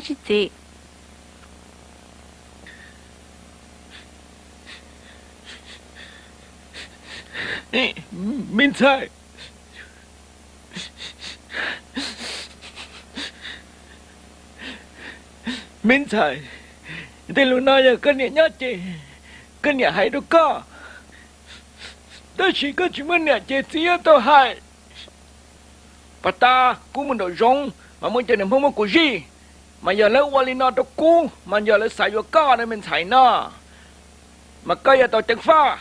Tsis txiv. Me ntxhais, me ntxhais, tej lus no yog koj niam nyob ces koj niam hais rau koj, tab sis koj tsis muaj niam ces txiv yuav tau hais. Pas tas kuv mus nraum zoov mas muaj cov niag Hmoob muab kuv zij, mas yog lawv ua li no rau kuv mas yog lawv xav yuav koj na me ntxhais no, mas koj yuav tau ceev faj.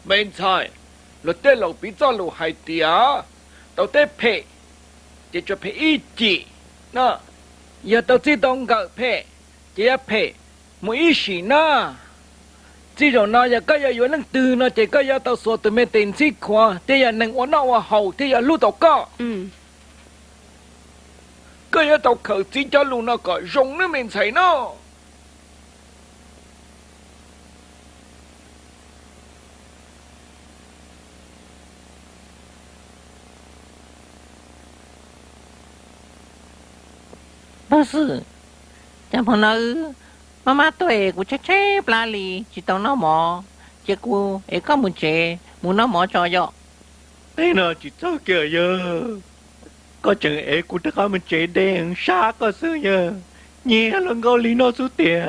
Me ntxhais, luag tej laus piv txoj lus hais tias tau teb phem ces tsuas phem ib cim na, yog tau txij tau nkawm phem ces yuav phem mus ib sim na. Txij zaum no yog koj yuav yuav leej twg no ces koj yuav tau xuas tus me tes ntxhib khuav thiaj yog neeg ua noj ua haus thiaj yuav hlub tau koj. Koj yuav tau khaws txiv cov lus no kom zoo nawb me ntxhais no. Npawg Xwm, cas hmo no wb maj maj tuaj es kuv tshaib tshaib plab li tsis tau noj mov, cia kuv es koj mus tsev mus noj mov tso yom. Tej no tsis txhob kiag yawg, koj tseem es kuv rov qab mus tsev de sab koj xwb yawg, nyiam hluas nkauj li no xwb tiag.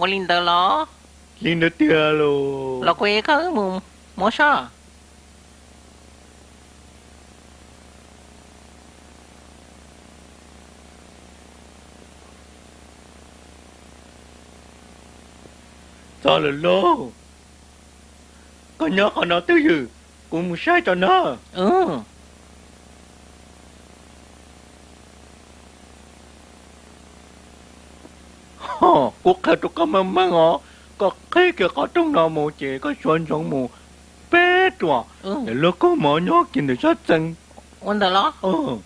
Ua li ntawd los? Li ntawd tiag los? Los kuv es koj wb mus mov soj. Txog lawm lauj, koj nyob qhov no twj ywm, kuv mus saib tso na. Kuv qhia rau koj meej meej os, koj qhib kiag qhov rooj no mus ces koj suav ntsoov mus peb ruam, ces lub kaus mov nyob kiag ntawm sab txee. Ua ntawd los?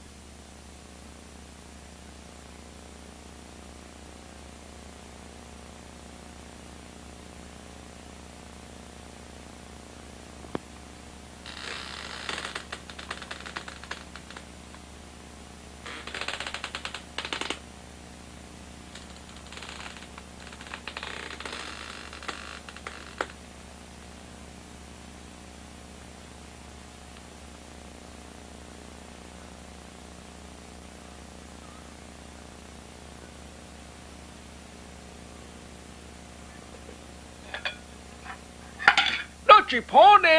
Dab tsi phob ne?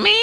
Me.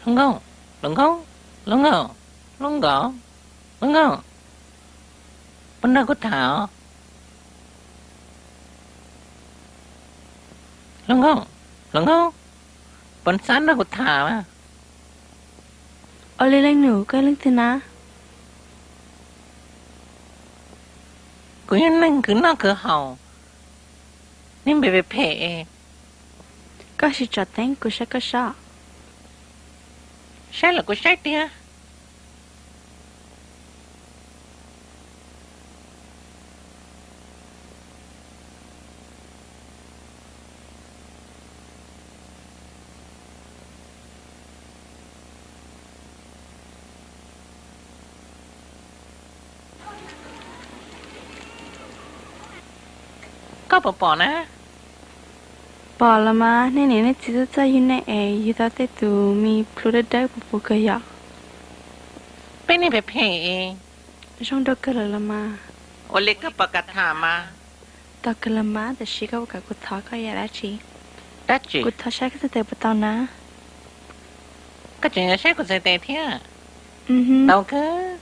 Hluas nkauj, hluas nkauj, hluas nkauj, hluas nkauj, hluas nkauj, puas nrog kuv tham os? Hluas nkauj, hluas nkauj, puas xav nrog kuv tham? Ua li leej nus, koj leej twg na? Kuv yog neeg khwv noj khwv haus, nej npe phem phem es. Koj sim tsom teeb kuv saib koj sab. Saib los kuv saib tiag. Koj puas pom na? Pom los mas, nej niam nej txiv txawj txawj yug nej es yug tau tej tus me plhu dawb dawb puv puv kawg yom. Peb neeg phem phem es. Zoo dua kawg lawm los mas. Ua li koj pom kas tham mas. Tau kawg los mas, tab sis koj puas kam kuv thov koj ib yam dab tsi? Dab tsi? Kuv thov saib koj txhais tes puas tau na. Koj tseem yuav saib kuv txhais tes thiab? Tau kawg.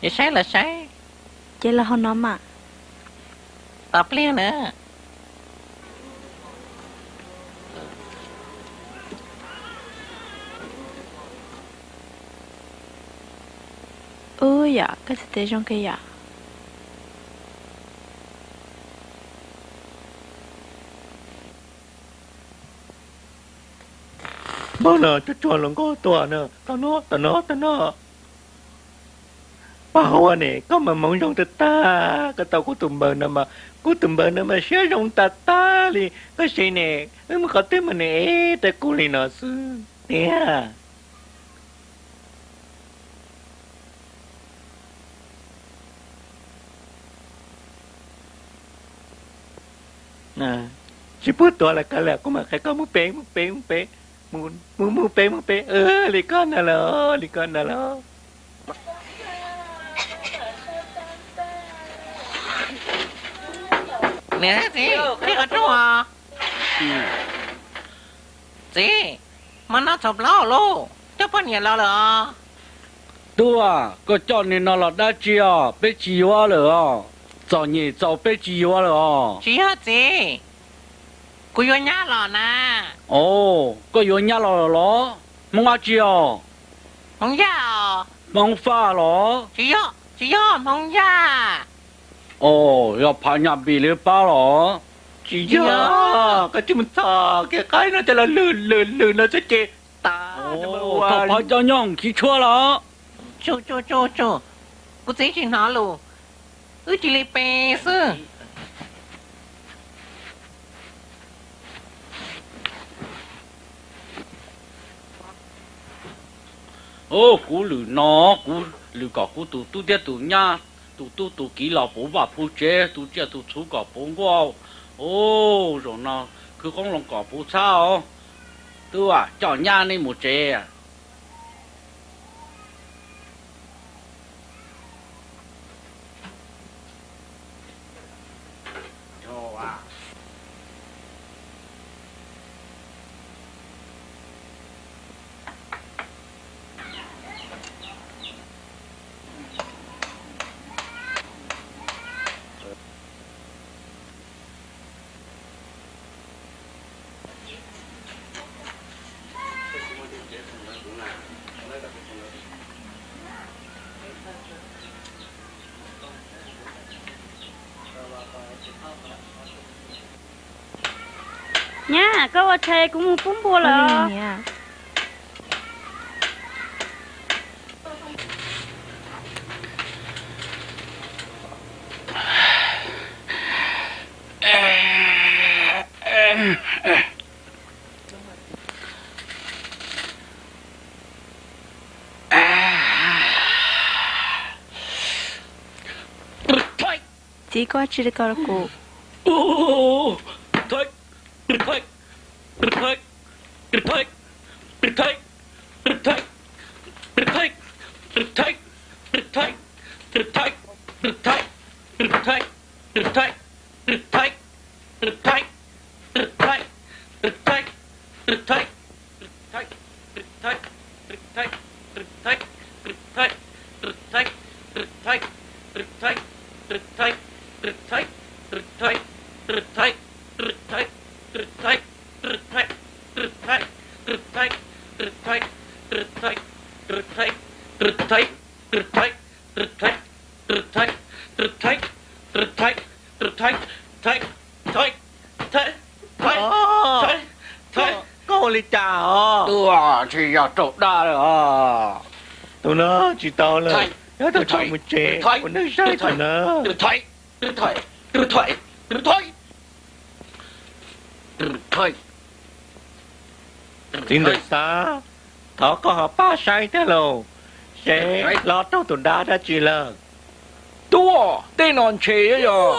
Yuav saib los saib. Ces los hauv no mas. Tos pliag na. Ub, yam koj txhais tes zoo kawg yom. Npawg no tsuag tsuag hluas nkauj tuaj na, tau no, tau no, tau no. Paj huab ne, koj mas hmoov zoo tag tag, koj tau kuv tus npawg no mas, kuv tus npawg no mas siab zoo tag tag li. Koj saib ne, wb mus qhov twg mas nws ev tau kuv li no xwb tiag. Tsis pub tuav lawm, kav liam, kuv mam qhia koj mus pem, mus pem, mus pem, mus, mus pem, mus pem, li koj ntag los, li koj ntag los. Niam txiv, qhib qhov rooj os. Txiv, hmo no txhaum plaub lauj, coj poj niam los lawm os. Tub, koj coj niag no los dab tsi os? Peb tsis yuav lawm os. Txom nyem txaus peb tsis yuav lawm os. Tsis yog txiv, kuv yuav nyab los na. Os, koj yuav nyab los los? Hmoob dab tsi os? Hmoob Yaj os. Hmoob Faj los? Tsis yog, tsis yog, Hmoob Yaj. Os, yog Phav Nyaj Npis li pab los? Tsis yog, koj tsis mus txhom kiag qaib no coj los lwm lwm lwm no xwb ces tas. Thov Phav cov nyooj khiv tshuaj los? Tsuj, tsuj, tsuj, kuv txiv tsis hnov lus, wb cia li pe xwb. Kuv lwm no, kuv lwm kom kuv tus tub thiab tus nyab, tus tub tus kiv los puv vaj puv tsev, tus tsiaj tus txhu kom puv nkuaj. Zaum no khwv qoob loo kom puv txhab os. Tub, coj nyab nej mus tsev. Nyab, koj ua tshais, kuv mus pub npua lawm. Txiv, koj tsis li ko rau kuv. Koj ua li cas os? Tsis yog raug dab lawm os. Tus no tsis tau lawm, nyob tau tso mus tsev ua neej saib tau na. Txiv ntxawm Xab, thov koj ho pab saib thiab lauj, seb hlob raug tus dab dab tsi lawm. Tuaj, tej no ntshe yog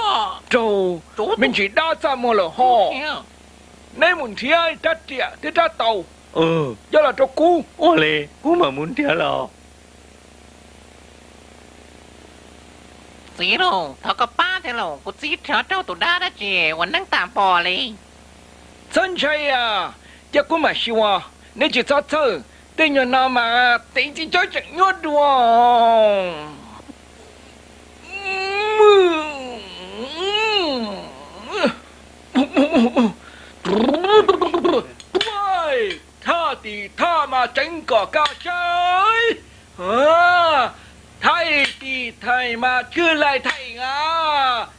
raug me ntsis dab txaj muag lawm ho. Neb mus nrhiav rab riam thiab rab taus coj los rau kuv. Ua li kuv mam mus nrhiav los. Txiv lauj, thov koj pab thiab lauj, kuv txiv nrhiav raug tus dab dab tsi uas neeb tas npo li. Txhob ntshai, cia kuv mam xyuas, neb tsis txhob txhawj, tej nyuag no mas tev txiv cob tseem nyuaj dua. Thaj tim thaj mas tseev kom kaj saib. Thaij tim thaij mas kwj laig thaij a,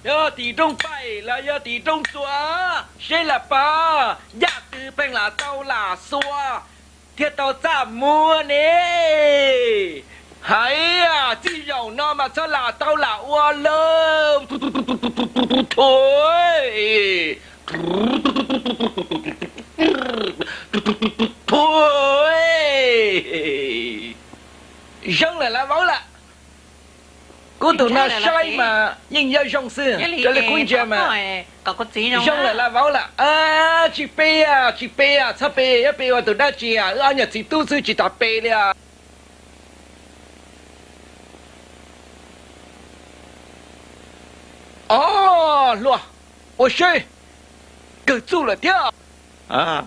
yog tim roob paim los yog tim roob txua, seb lam pab yam twg pheej lam tau lam xua thiaj tau txaj muag ne. Hais txij zaum no mas txhob lam tau lam ua lawm. Thuv, thuv, zoo lawm lauj vauv lawm. Kuv tus no saib mas yeej yog zoo xwb, raws li kuv ntsia mas zoo lawm lauj vauv lawm. Tsis pe, tsis pe, txhob pe, yuav pe ua tus dab tsi, wb ob nyuag txiv tub xwb tsis tas pe li. Os, hluas, ua seb, kawg txuj lawm thiab.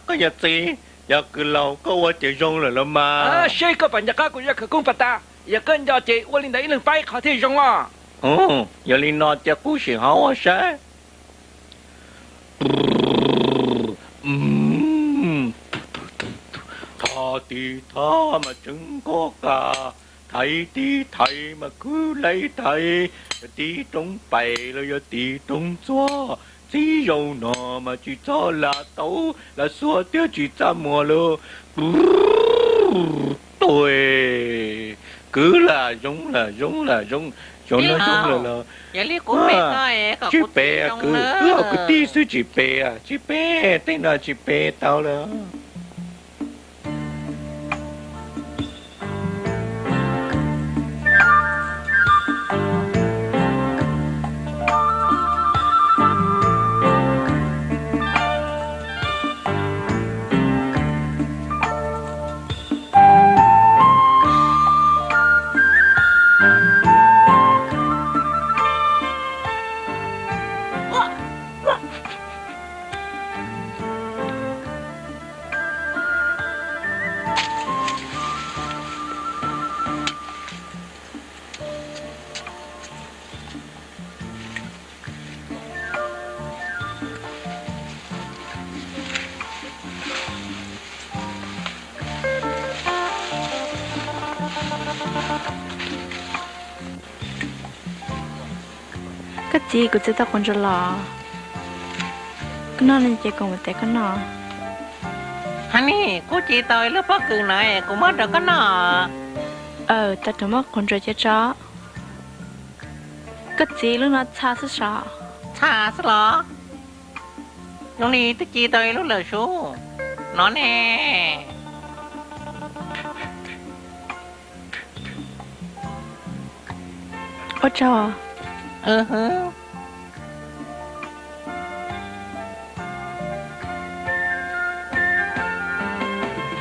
Koj yawm txiv, yog kws laus koj ua ces zoo lawm los mas. Seb koj pom nco qab kuv yuav khawv koob pas tas, yog koj nco ces ua li ntawd ib leeg pab ib qho thiaj zoo os. Yog li no cia kuv sim hauv ua saib. Thaj tim thaj mas tseev nkaus qas, thaiv tim thaiv mas kwj laig thaiv, yog tim roob paim los yog tim roob txua, txij zaum no mas tsis txhob lam tau lam xua thiab tsis txaj muag lawm. Tuag, kwv lam zoo lam zoo lam zoo, zoo no zoo lawm los tsis pe, kwv, wb ob kwv tij xwb tsis pe, tsis pe, tej no tsis pe tau lawm. Koj txiv, kuv txiv tau quav ntsuab los, koj noj ne ces kuv mam tes koj noj. Hab ni, kuv txiv tau ib lub pob kws no, kuv muab rau koj noj. Aw, tau rau muab quav ntsuab cia tso. Koj txiv, lub no txha xwb sav. Txha xwb los? Zoo li twb ci tau ib lub lawm sub no ne. Ua tsaug.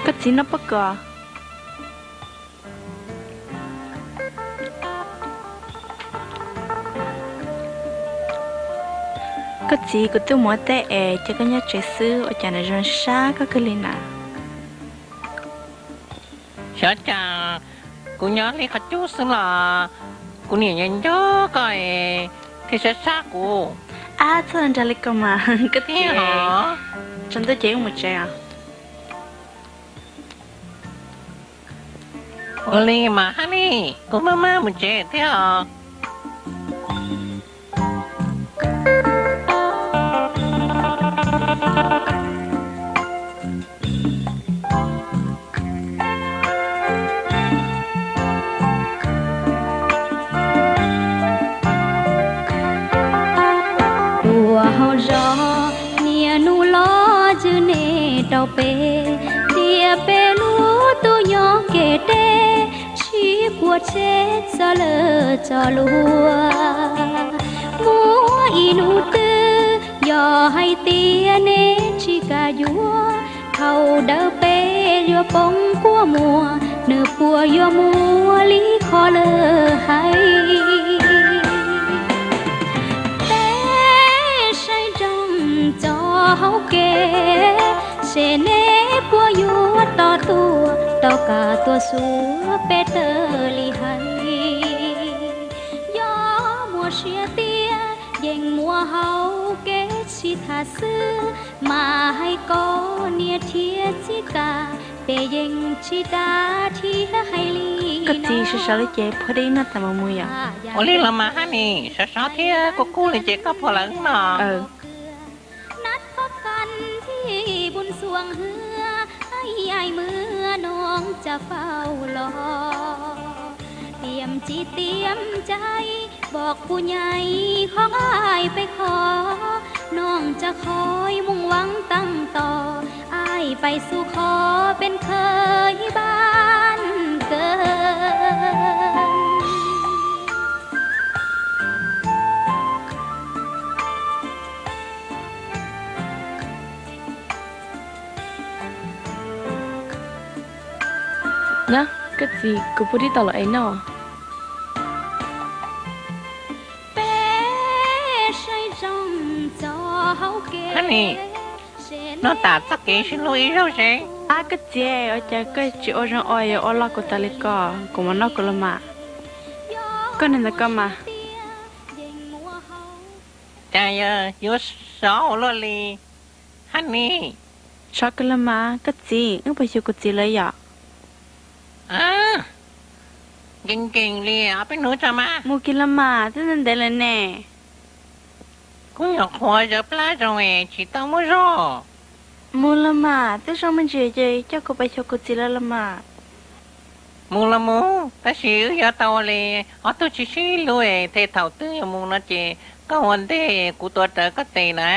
Koj txiv noj pob kws. Koj txiv, kuv twb mus ua teb es cia koj nyob tsev xwb ua cas nws zoo sab koj kawg li na? Xyov cas kuv nyob li qhov cub xwb los kuv niam nco nco koj thiaj sab sab kuv. Ab, txhob nrog li ko mas koj txiv. Tsaus ntuj ces wb mus tsev os. Ua li mas hab ni, kuv maj maj mus tsev thiab os. peb, tias peb lub tuj nyob kev deb, sib puas tsheb txog lawm txog lawm. Muaj ib hnub twg yog hais tias neb tsis kam yuav, thaum dawb peb yuav poob kua muag, nws puas yuav muaj li qhov lawv hais? Peb saib ntsoov txoj hauv kev, seb neb puas yuav tos tuaj, tos kam tuaj xuas peb raws li hais. Yog muaj siab tiag yeej muaj hauv kev sib tham xwb, mas hais kom niam thiab txiv kam, peb yeej tsis kam thiab hais li. Koj txiv sawv sawv li ces phua dib noj tas mus mus yom. Ua li los mas Hab Nis, sov sov thiab kub kub li ces koj phua lawm no. Nab thob kan thib npun xuam hwb, ai ai mwb noog tsa faus los, tiam tsis tiam cai pom kuv nyaim khoob ai peb qhov, noog tsa qhov mus vaab taag tos, ai pais xu qhov peb khawv npab kawg. Na, koj txiv, kuv phua dib tau los es noj. Hab Nis, noj tas txoj kev sib hlub ib zaug seb. Ab koj txiv, ua cas koj tsis ua zoo ua, yuav ua loj kuv tas li ko, kuv mam noj kuv los mas. Koj niag ntawd koj mas. Cas yog yuav sov ua luaj li, Hab Nis? Sov kawg los mas koj txiv, wb puas xyuas kuv txiv lawm yom? Nkees nkees li, ob peb hnub tso mas. Mus kis los mas, twb ntev ntev lawm ne. Kuv nyuam qhuav zawv plab zoo es tsis tau muaj zog. Mus los mas, twb zoo me ntsis ces coj kuv pais xyuas kuv txiv lawm los mas. Mus los mus, tab sis wb yuav tau ua li ob tug sib sib hlub es thiaj thaum twg yuav mus no ces koj ua ntej kuv tuav rawv koj tes na.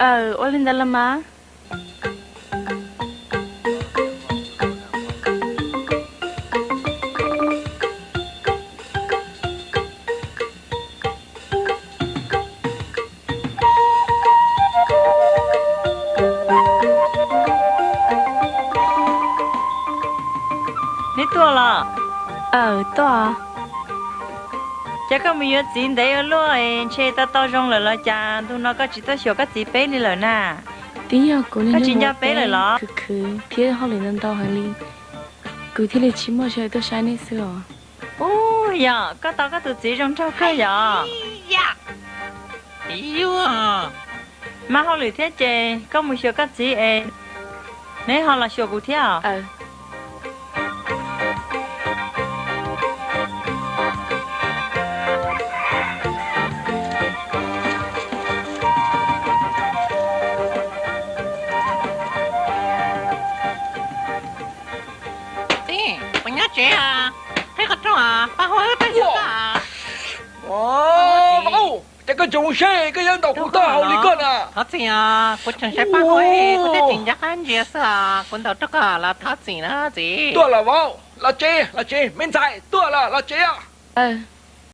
Aw, ua li ntawd los mas. Neb tuaj los? Aw, tuaj. Ces koj mus yuav txiv ntev ua luaj, ntshe tau tau zoo lawm los cas ntu no koj tsis tuaj xyuas koj txiv peb li lawm na? Twb yog kuv niag, koj tsis nco peb lawm los? Khwv khwv thiab hauj lwm ntau ntau heev li, kuv thiaj li tsis muaj sij hawm tuaj saib nej xwb os. Ub, yog koj tau koj tus txiv zoo nraug kawg yom? Yuav, mas hauj lwm thiab ces koj mus xyuas koj txiv es neb ho los xyuas kuv thiab os. Txiv, puas nyob tsev? Qhib qhov rooj, pab huab wb tag yog koj. Ces koj tseem mus seb, koj yuav ntaus kuv taub hau li koj na. Thov txim os, kuv tseem saib pab huab, kuv thiaj tsis nco qab ntsia xwb os, kuv ntaus rau koj los thov txim na txiv. Tuaj los vauv, los tsev, los tsev, me ntxhais, tuaj los, los tsev os.